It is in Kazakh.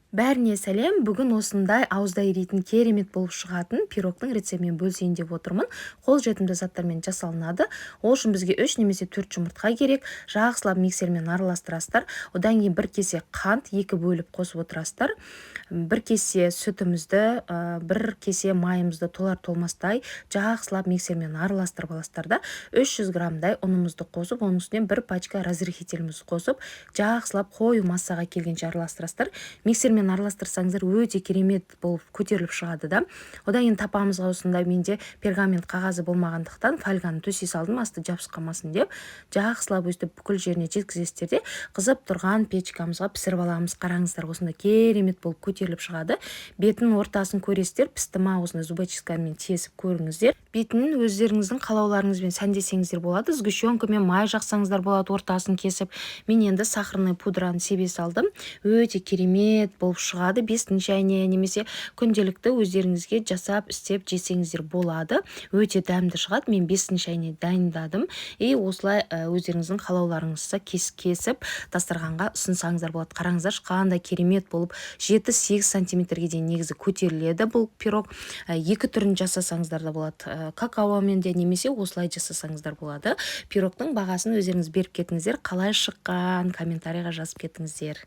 Бәріне сәлем! Бүгін осындай ауызда еритін, керемет болып шығатын пирогтың рецептімен бөлісейін деп отырмын. Қолжетімді заттармен жасалынады. Ол үшін бізге 3 немесе 4 жұмыртқа керек. Жақсылап миксермен араластырасыздар. Одан кейін бір кесе қант, екі бөліп қосып отырасыздар. Бір кесе сүтімізді, бір кесе майымызды толар толмастай жақсылап миксермен араластырып аласыздар да, 300 граммдай ұнымызды қосып, оның үстіне бір пачка разрыхителімізді қосып, жақсылап қою массаға келгенше араластырасыздар. Миксермен араластырсаңыздар, өте керемет болып көтеріліп шығады да. Одан кейін тапамызға осындай, менде пергамент қағазы болмағандықтан, фольганы төсей салдым, асты жабысып қалмасын деп. Жақсылап өстіп бүкіл жеріне жеткізесіздер де, қызып тұрған печкамызға пісіріп аламыз. Қараңыздар, осындай керемет болып көтеріліп шығады. Бетін, ортасын көресіздер, пісті ма, осындай зубочисткамен тесіп көріңіздер. Бетін өздеріңіздің қалауларыңызбен сәндесеңіздер болады, сгущенкамен, май жақсаңыздар болады ортасын кесіп. Мен енді сахарный пудраны себе салдым, өте керемет болып шығады. Бестің шайына немесе күнделікті өздеріңізге жасап, істеп жесеңіздер болады, өте дәмді шығады. Мен бестің шайына дайындадым. И осылай өздеріңіздің қалауларыңызша кесіп, дастарханға ұсынсаңыздар болады. Қараңыздаршы, қандай керемет болып 7-8 сантиметрге дейін негізі көтеріледі бұл пирог. Екі түрін жасасаңыздар да болады, какаомен де немесе осылай жасасаңыздар болады. Пирогтың бағасын өздеріңіз беріп кетіңіздер, қалай шыққан, комментарийға жазып кетіңіздер.